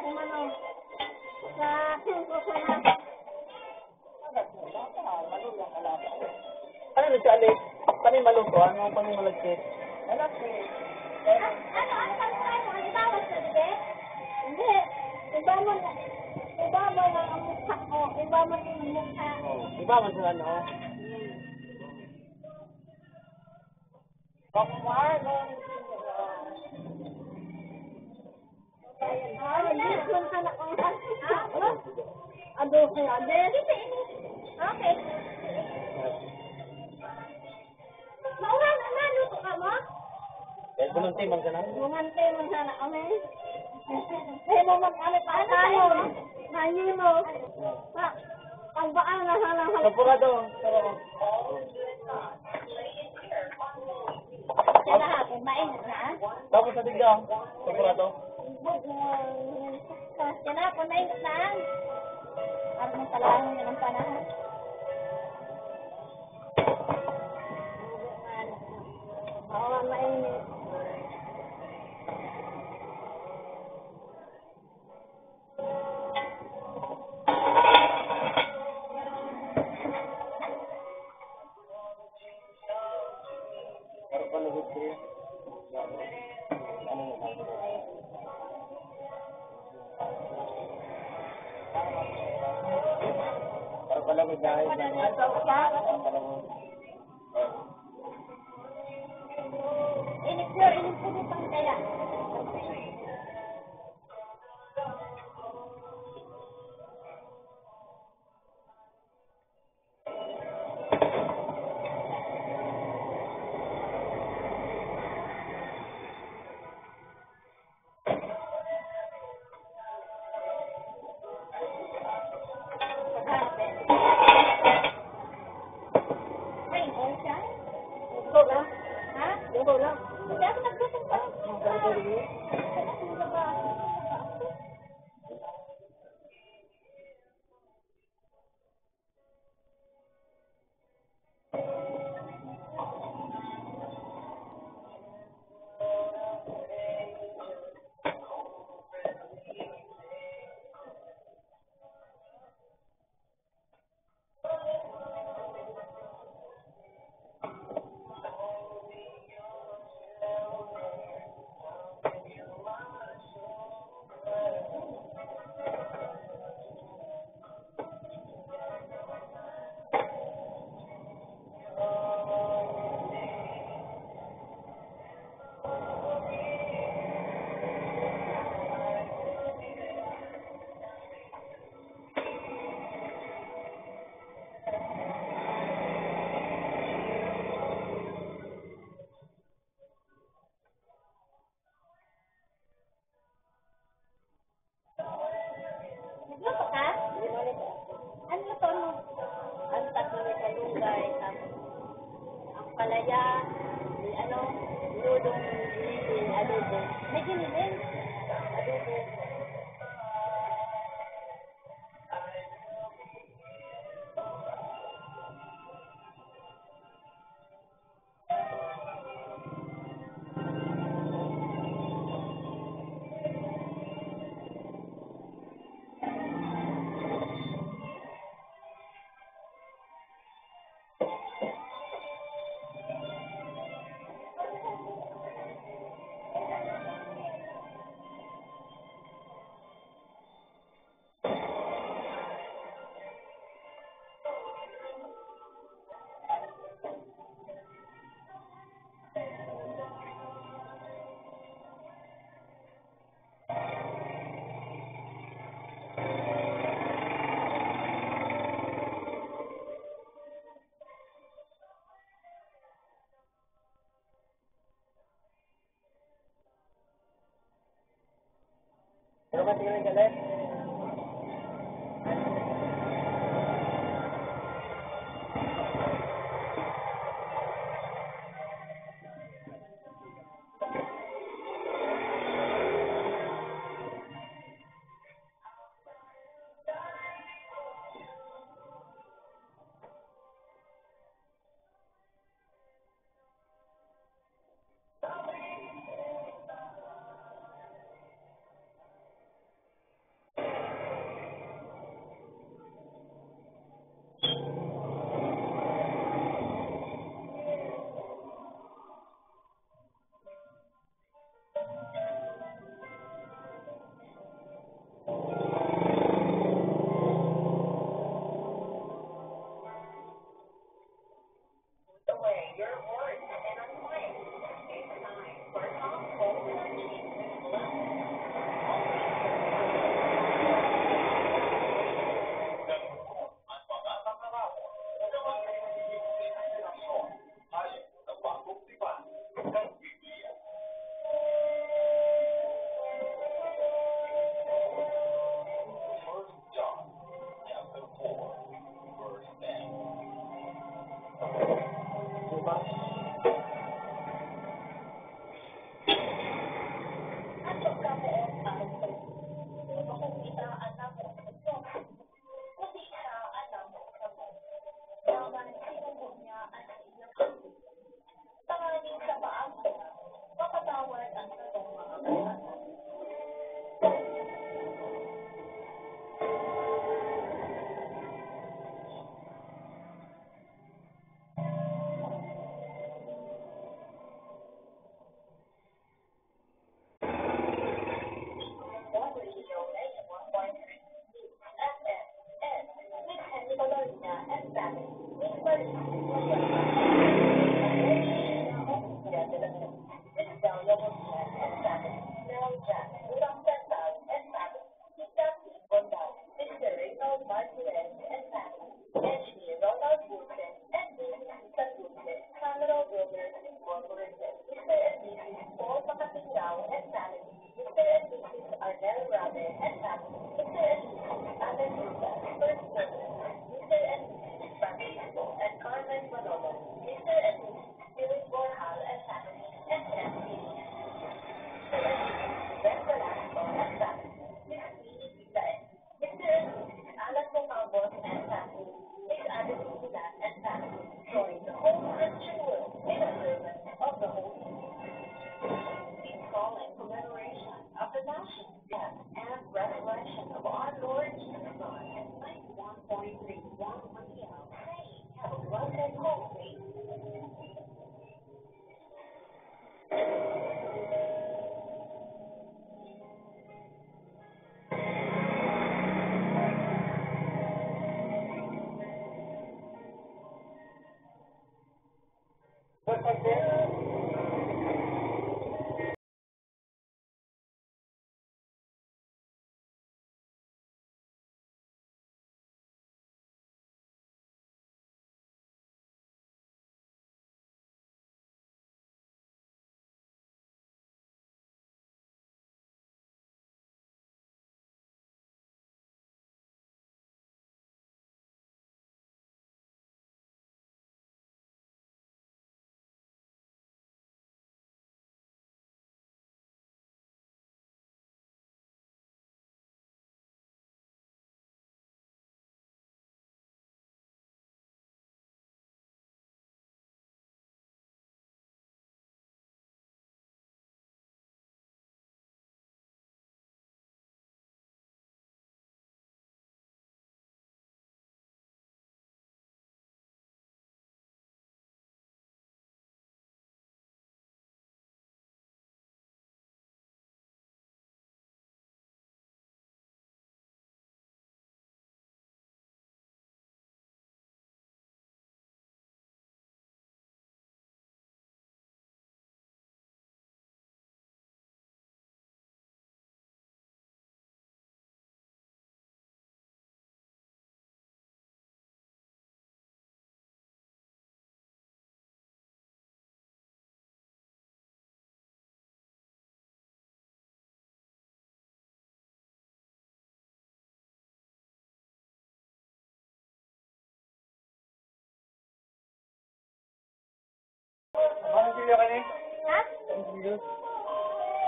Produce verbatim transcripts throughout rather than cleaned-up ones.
Umano, sa singko sana. Ano na siya, Alex? Paano yung maluto? Ano ang paano yung malagkit? Malagkit. Ano, ano ang try mo? Ang ibabaw sa bibig? Hindi. Iba mo na. Iba mo lang ang mukha ko. Iba mo yung mukha. Oh, iba mo sa ano? Good morning. Ah, yes, man sana ko. Ah, ano? Adobo, adobo. Okay. Mauran, ano, luto ka mo? Eh, gumante man sana. Gumante man sana kami. Eh, mo mag-ano pa tayo? Nahimo. Pa, ang baan na sana. Sa purado. Sa purado. Sa lahat, mainit na. Tapos sa tigda, sa purato. Sa tinapon, mainit na. Armang talahon yan ang panahon. Oo, mainit. Inip, inip ko dito ang kaya. Ay, ikaw siya? Ikaw lang. Ha? Ikaw lang. Hindi ako nagsasalita. Ang ganda rin. Nagluto ka? Ano luto mo? Ang tatlong kalunggay, tapos ang palaya, may ano, lulong, giniling, adobo. May giniling? Adobo. Of our Lord Jesus Christ, ninety-one point three one Montiel, praying, have a blessed holiday. Ano sila kani? Ha? Ano sila?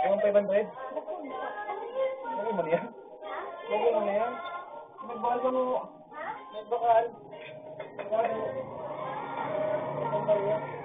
Yung five hundred? Ano mo niya? Ano mo niya? Nagbakal mo. Nagbakal. Nagbakal.